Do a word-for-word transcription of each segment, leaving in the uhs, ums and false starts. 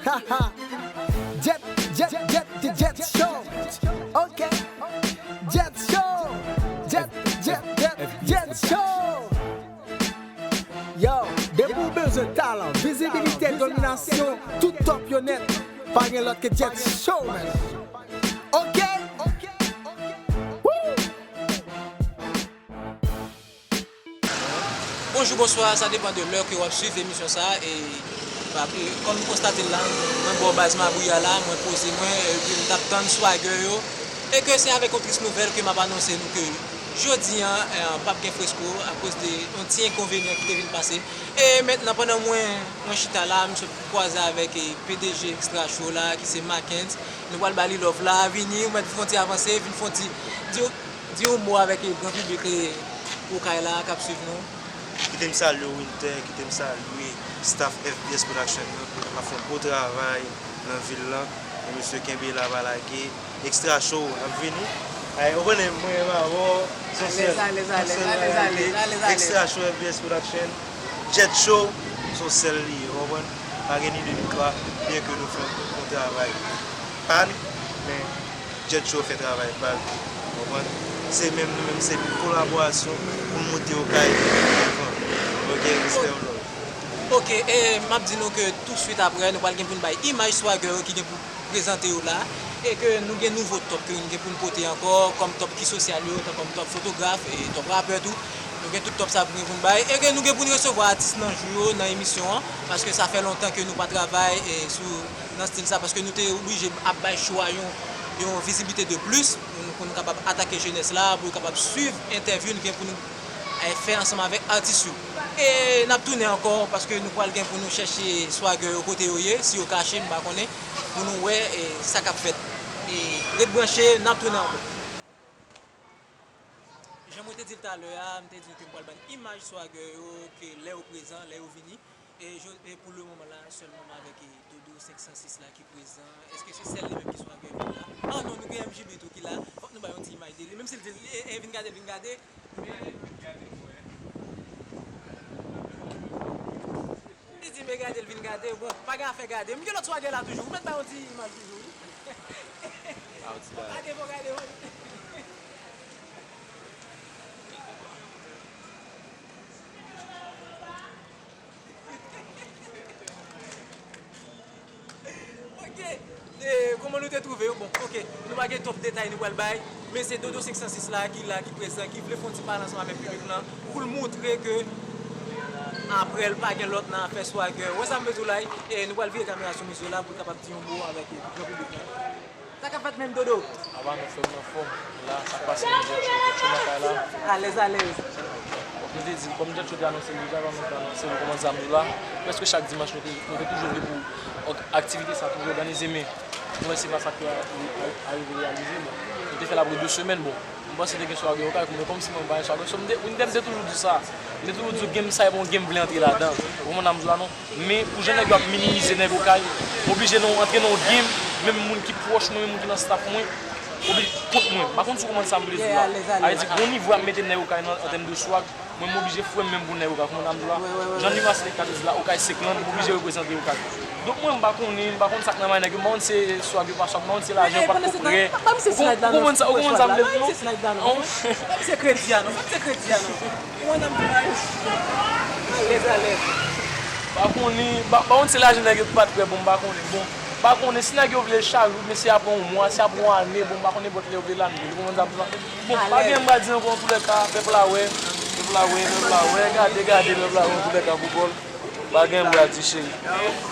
Haha. Jet, jet, jet, jet, jet show. Ok. Jet show. Jet, jet, jet, jet show. Yo, depi w bezwen talan, vizibilite, dominasyon, tout top yo nèt, pa gen lòt ke Jet Show, man. Ok? Woo! Bonjou, bonswa, sa depann de lè ke w ap swiv emisyon sa a, e, e kòm nou konstate l la, mwen bò baz Mabouya la, mwen poze mwen, epi m t ap tann Swagger yo, e ke se avèk yon tris nouvèl ke m ap anonse nou ke jodi a, e, p ap gen Fresco akoz de yon ti enkonvenyan ki te vin pase. E mentnan, pandan mwen, mwen chita la, m sot kwaze avèk, e, P D G Extra Show la, ki se Mackenz. Nou pral ba li love la, vini, ou mèt fè yon ti avanse, vin fè yon ti, di, di yon mo avèk, e, gran piblik, e, Okay la, k ap swiv nou. Kite m salye Winter, kite m salye staff F B S Production nan, k ap fè yon gwo travay nan vil lan. Mesye kenbe la, pa lage. Extra Show ap vini. Ay, ou konnen mwen menm avè w, se yon sèl, alèz, alèz, se yon sèl alèz, bagay li ye. Alèz, alèz, alèz. Extra Show, F B S Production, Jet Show, se yon sèl li ye, ou konprann? Pa gen ni de ni twa, byen ke nou fè yon travay pa n, men Jet Show fè travay pa l tou, ou konprann? Se menm nou menm, se kolaborasyon pou n moute Okay devan. Ok, respè, yon love. Ok, e m ap di nou ke tou swit aprè, nou pral gen pou n bay imaj Swagger yo ki gen pou prezante yo la, e ke nou gen nouvo top ke nou gen pou n pote ankò, kòm top ki sosyal yo, tan kòm top fotograf, e top rapè tou. Nou gen tout top sa pou gen pou n bay, e ke nou gen pou n resevwa atis nan jou yo, nan emisyon an, paske sa fè lontan ke nou pa travay, e, sou, nan stil sa, paske nou te oblije ap bay cho a yon, yon vizibilite de plis, pou nou, pou nou kapab atake jenès la, pou yo kapab swiv entèvyou nou gen pou nou, e, fè ansanm avèk atis yo. E n ap tounen ankò, paske nou pral gen pou nou chèche Swagger yo kote yo ye, si yo kache, m pa konnen, pou nou wè, e, sa k ap fèt. E ret branche, n ap tounen ankò. Jan mwen te di l talè a, m te di ke m pral ban n imaj Swagger yo, ke lè yo prezan, lè yo vini. E, e pou le moman la, sèlman m avèk, e, Dodo senk san sis la ki prezan. Èske se sèl li menm ki Swagger vini la? Ah non, nou gen M J B tou ki la. Fòk nou bay yon ti imaj de li. Menm si l di, e, e, vin gade, vin gade. Men, li di, men gade, l vin gade. Bon, pa gen afè gade. M gen lòt Swagger la toujou. Ou mèt bay yon ti imaj toujou, wi. Bon, gade, bon, gade, bon. Ok. E, kòman nou te twouve yo? Bon, ok. Nou pa gen twòp detay nou pral bay, men se Dodo senk san sis la ki la, ki prezan, ki vle fè yon ti pale ansanm avèk piblik lan, pou l montre ke aprè l pa gen lòt nan afè Swagger. Ou wè sa m vle di w la, e nou pral vire kamera sou mesye la pou l kapab di yon mo avèk gran piblik lan. Sa k ap fèt menm, Dodo? Apa nou fè m anfòm. La, sa k pase, m Jet Show, Jet Show nan kay la. Alèz, alèz. Kòm nou te di, kòm Jet Show te anonse l deja, kòm nou te anonse l, kòman sa m di la, prèske chak dimanch, nou te, nou te toujou vle pou òg-, aktivite sa toujou òganize, men nou wè se pa sa k te a-, a-, arive reyalize, bon. Nou te fè l apre de semèn, bon. M panse te gen Swagger Okay, men kòmsi mwen pa gen Swagger, so m te, m te, m te toujou di sa. M te toujou di game sa, e pa yon game m vle antre ladan. Ou konprann sa m di w la, non? Men pou jan nèg yo ap minimize nèg Okay, m oblije nan, antre nan yon game, menm moun ki pwòch mwen, menm moun ki nan staff mwen, oblije kont mwen. M pa konn si w konprann sa m vle di w la. Sa vle di, gon nivo y ap mete nèg Okay nan, an tèm de swag, mwen m oblije frè m menm pou nèg Okay. Konprann sa m di w la? Jan Nima Selecta te di la, Okay se klan, m oblije reprezante Okay. Donk mwen m pa konnen, m pa konn sa k nan may nèg yo, m pa konn se swag yo pa swag, m pa konn se lajan yo pa t ko prè. Ou konprann sa, ou konprann sa m vle di w, non? Se kredi a, non? Se kredi a, non? Ou konprann sa m di w la? Alèz, alèz. Pa konnen, pa, pa konn se lajan nèg yo ki pa t prè pou m pa konnen. Bon, pa konnen si nèg yo vle chak jou, men si apre yon mwa, si apre yon ane, bon, m pa konnen nenpòt lè yo vle la, nou vle. Ou konprann sa m di w la? Bon, pa gen m pa di ankò, antoulèka, pèp la wè, pèp la wè, pèp la wè, gade, gade, pèp la wè, antoulèka, pou kò l. Pa gen m pa di, cheri.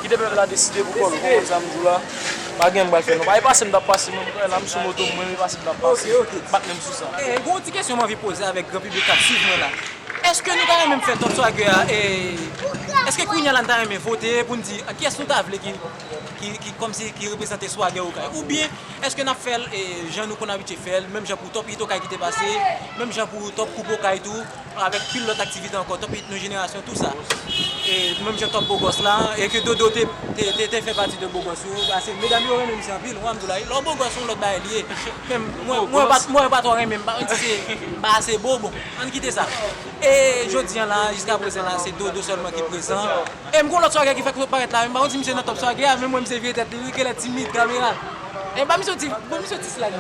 Kite pèp la deside pou kò l, ou konprann sa m di w la? Pa gen m pa fè non. Pa e pase m t ap pase, mwen, mwen la, m sou moto, mwen, e pase m t ap pase. Ok, ok. Bat menm sou sa. E, gon ti kesyon m anvi poze avèk gran piblik k ap swiv mwen la. Èske nou ta renmen fè top Swagger a, e, èske kounye a la n ta renmen vote pou n di, a, kiyès nou ta vle ki, ki, ki, kòmsi, ki reprezante Swagger Okay? Oubyen, èske n ap fè l, e, jan nou konn abitye fè l, menm jan pou top hit Okay ki te pase, menm jan pou top koup Okay tou, avèk pil lòt aktivite ankò, top hit nou jenerasyon, tou sa. E, menm jan top bogòs la, e ke Dodo te, te, te, te fè pati de bogòs yo, pase medam yo renmen misye anpil, mwen, m di w la, lè w bogòs, yon lòt bagay li ye. Men mwen, mwen pa, mwen pa twò renmen, m pa konn si se m pa ase bo, bon, ann kite sa. E jodi a la, jiska prezan la, se Dodo sèlman ki prezan. E m gon lòt swagè ki fèk parèt la, men m pa konn si misye nan top swagè a, men mwen misye vire tèt li, wi, genlè timid, kamera. E ba misye ti, ba misye ti slide.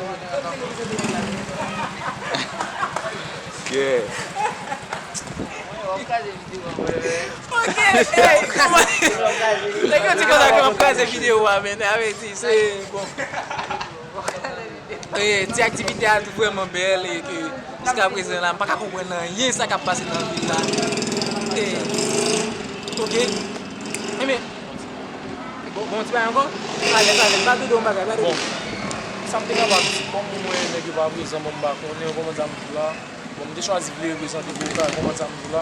Yeah. Ok, ey, nèg yo di konsa ke m ap kraze videyo a, men sa vle di se bon. E, ti aktivite a vrèman bèl e ke jiska prezan la, m pa ka konprann anyen sa k ap pase nan vil la. E, ok. Enben, bon, bon, ti bagay ankò? Alèz, alèz, pa dodo yon bagay, pa dodo. Bon, sa m te kapab di, kòm mwen, nèg yo pa prezan, bon, m pa konnen, w konprann sa m di w la. Bon, m te chwazi vle reprezante pou Okap, w konprann sa m di w la.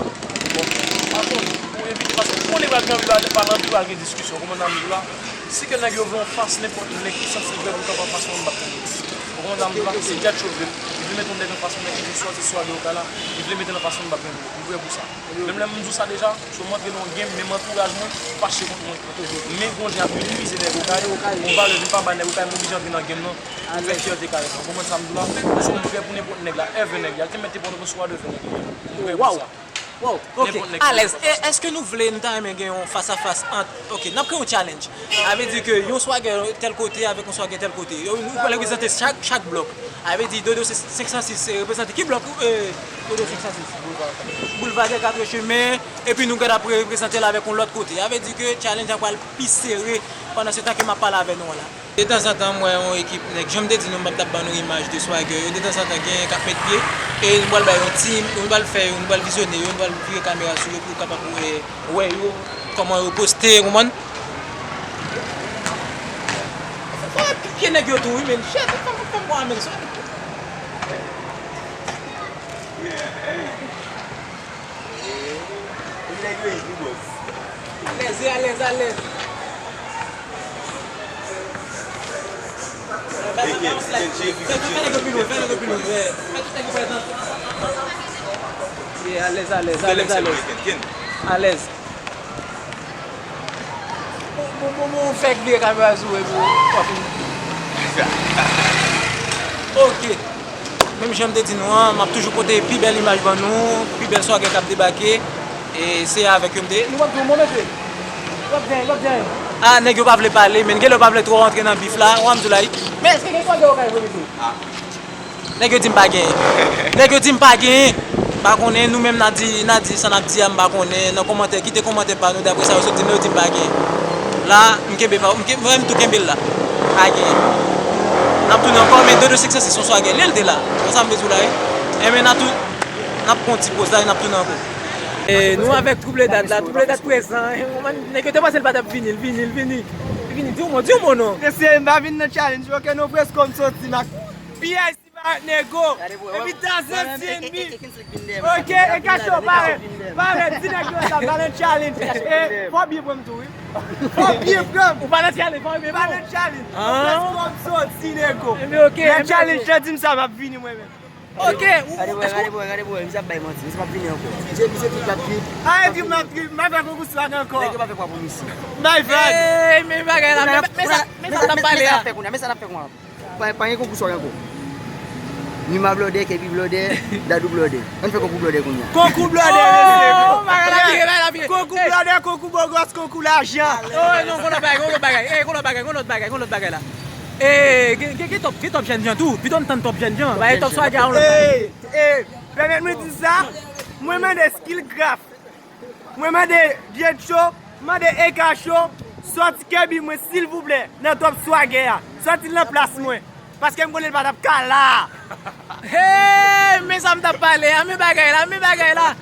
Bon, m pa konnen, pou evite, paske pou nèg pral gen anvi pale anpil, pral gen diskisyon, w konprann sa m di w la. Si ke nèg yo vle yon fas, nenpòt nèg ki santi l prè pou l kapab fas mwen, m p ap tande. Ou konprann sa m di w la? Si Djatcho vle l, li vle mete yon nèg anfas mwen ki vin sòti swagè Okap la, li vle mete l anfas mwen, m p ap gen pou li. M prè pou sa. Menm lè m di w sa deja, si w antre nan yon game, menm antouraj mwen fache kont mwen. Men gon jan ap minimize nèg Okap, gon valè vin pa bay nèg Okap, m oblije antre nan game nan pou fè fyète Okap. Ou konprann sa m di w la? So m prè pou nenpòt nèg la, ever nèg, y al te mèt te Pòtoprens sou a de fè nèg. M prè pou sa. Wow, ok, alèz. E èske nou vle, nou ta renmen gen yon fas a fas ant, ok, n ap kreye yon challenge. Sa vle di ke yon swagè tèl kote avèk yon swagè tèl kote. Yo, nou pral reprezante chak, chak blòk. Sa vle di Dodo senk san sis se reprezante ki blòk, e, Dodo senk san sis? Boulevard des Quatre Chemins. Epi nou gad ap reprezante l avèk yon lòt kote. Sa vle di ke challenge an pral pi sere pandan se tan ke m ap pale avè nou an la. Detanzantan m wè yon ekip nèg, jan m te di nou m p ap t ap ban nou imaj de swagè yo, detanzantan genyen k ap met pye, e nou pral bay yon team, nou pral fè yo, nou pral vizyone yo, nou pral vire kamera sou yo pou kapab wè, wè yo, kòman yo poste, w konprann? Fò w ap pye nèg yo tou wi, men shit, fò m, fò m wè men sa. Alèz, alèz, alèz. Fè nèg yo pi lwen, fè nèg yo pi lwen. Fè tout nèg yo prezante. Alèz, alèz, alèz, alèz. Alèz. Bon, bon, bon, bon, fèk vire kamera sou ou epi w ap fini. Ok. Menm jan m te di nou an, m ap toujou pote pi bèl imaj ban nou, pi bèl swagè k ap debake. E se avèk yo m te. Nou p ap di yon mo, mesye. W ap di anyen, w ap di anyen. A, nèg yo pa vle pale, men genlè yo pa vle twò rantre nan bif la. W a m di w la wi. Men èske gen swagè yo kay vre, mesye? Nèg yo di m pa genyen. Nèg yo di m pa genyen. M pa konnen, nou menm n a di, n a di sa n ap di a, m pa konnen. Nan kòmantè, kite kòmantè pa nou, daprè sa yo sot di m, yo di m pa genyen. La, m kenbe pa, m kenbe, m tou kenbe l la. Pa genyen. N ap tounen ankò, men Dodo senk san sis se yon swagè, li l te la. Konsa m bezwen la, wi. Enben, n a tou, n ap pran yon ti poz la, e n ap tounen ankò. E nou avèk Trouble Dat la, Trouble Dat prezan. Nèg yo te panse l pa t ap vini, l vini, l vini. L vini, di yon mo, di yon mo non. Mesye, m pa vin nan challenge, ok, nou preske m soti, m ak P I C. Nego. Epi Tarzan se enmi. Ok, e kache w parèt. Parèt, di nèg yo sa, pa nan challenge. E fò byen pran m tou, wi. Fò byen pran m. Ou pa nan challenge, fò byen pran m. Pa nan challenge. Mwen prèske m soti, nego. Nan challenge, jan di m sa, m ap vini mwen menm. Ok, ou, gade bwè, gade bwè, gade bwè, misye ap bay manti, misye p ap vini ankò. Misye, misye trip l ap trip. Ay, trip m ap trip, m ap fè konkou swag ankò. Nèg yo pa fè kwa pou misye. Bay vag. Ey, men bagay la, men sa, men sa n ap pale a. Men sa n ap fè kounye a, men sa n ap fè kounye a. Pa, pa gen konkou swag ankò. Nima blòdè, Kebi blòdè, Dadou blòdè. Ann fè konkou blòdè kounye a. Konkou blòdè, mesye. Oh, bagay la vire, bagay la vire. Konkou blòdè, konkou bogòs, konkou lajan. Oh, non, gon lòt bagay, gon lòt bagay. Ey, gon lòt bagay, gon lòt bagay, gon lòt bagay la. Ey, gen, gen, gen twòp, gen twòp jèn jan tou. Pito n tann twòp jèn jan. Ba, gen twòp swag a, gon lòt bagay. Ey, ey, pèmèt mwen di sa. Mwen mande Skill Craft. Mwen mande Djedcho, mande Eka Show, sòti Kebi mwen silvouplè nan twòp swagè a. Sòti l nan plas mwen. Paske m konnen l pa t ap ka la. Hey, men sa m t ap pale a, men bagay la, men bagay la.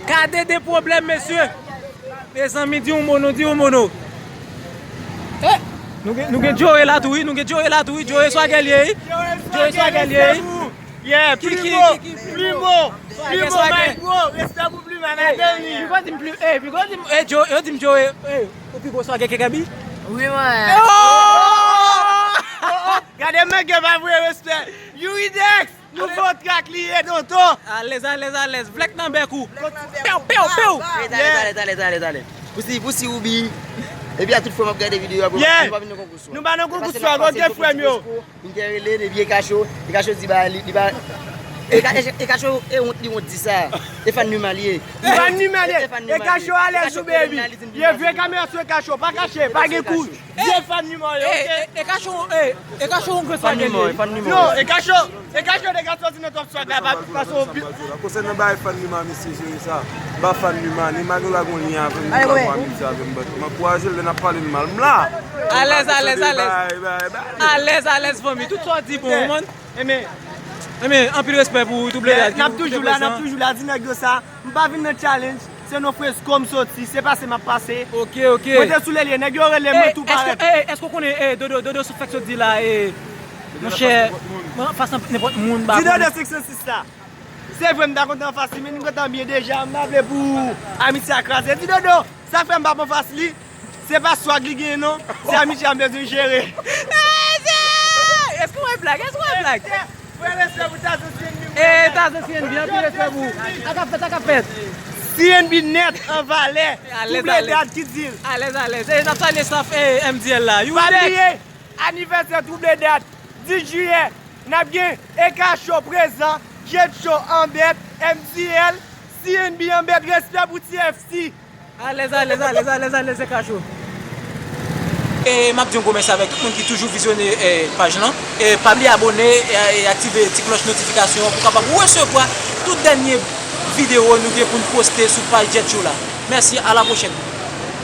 Gade de pwoblèm, mesye. Mezanmi, di yon mo non, di yon mo non. Eh, nou gen, nou gen Joe la tou wi, nou gen Joe la tou wi, Joe swagè l ye wi. Joe swagè l ye wi. Yeah, Primo, Primo, Primo, my bro, respè pou Primo, my baby. Pigo di m Primo, eh, Pigo di m, eh, Joe, yo di m Joe, eh, ou pi gwo swagè ke Gaby? Wi, man. Oh! Gade men gen pa vre respè. Yuridex, nouvo track li ye, Tonton. Alèz, alèz, alèz. Vlèk nan bèk ou. Pew, pew, pew. Talè, talè, talè, talè, talè. Pousi, pousi, Oubi. Epi a tout fwa m ap gade videyo a, bro, nou pa vin nan konkou swag. Nou pa nan konkou swag, ok, frè m yo. Vin te rele, epi e kacho, e kacho di ba li, li ba. E ka- e- e Kacho e wont li wont di sa. E fan Numa li ye. Fan Numa li ye. E Kacho alèz ou, baby. Ye vye kamera sou Kacho, pa kache, pa gen kou. Vye fan Numa yo, oke? E Kacho, e Kacho yon gwo swag li ye. Non, e Kacho, e Kacho te ka sòti nan top swag la, pa pase yon bit. Konsènan bagay fan Numa, misye jere sa. M pa fan Numa, ni malgre l pa gon lyen avè m, ni pa gon amiti avè m, but m ankouraje l lè n ap pale m mal, m la. Alèz, alèz, alèz. Alèz, alèz, fanmi. Tout sa w di bon, man. Ebyen, anpil respè pou Double Dad. N ap toujou la, n ap toujou la, di nèg yo sa. M pa vin nan challenge, se nan Fresco m soti, se pase m ap pase. Ok, ok. Mwen te sou lelye, nèg yo rele m, mwen tou parèt. Èske w konnen, e, Dodo, Dodo sou fèk sot di la, e, monchè, mwen anfas nenpòt moun, ba. Di Dodo senk san sis la. Se vre, m ta kontan anfas li, men nou gentan byen deja, m pa vle pou amiti a kraze. Di Dodo, sa k fè m p ap anfas li, se pa swag li genyen non, se amiti a m bezwen jere. Èske w wè blag? Èske w wè blag? Frè, respè pou Tazo C N B. E, Tazo C N B, anpil respè pou ou. Sa k ap fèt, sa k ap fèt. C N B nèt an valè. Double Dad ki di l. Alèz, alèz. E, n ap salye staff, e, M D L la. Pa bliye, anivèsè Double Dad, dis jiyè, n ap gen Eka Show prezan, Jet Show an bèt, M D L, C N B an bèt, respè pou T F C. Alèz, alèz, alèz, alèz, alèz, se Kacho. E m ap di yon gwo mèsi avèk tout moun ki toujou vizyone, e, paj lan. E pa bliye abòne e, e aktive ti klòch notifikasyon an pou kapab resevwa tout dènye videyo nou gen pou n poste sou paj Jet Show la. Mèsi, a la pwochèn.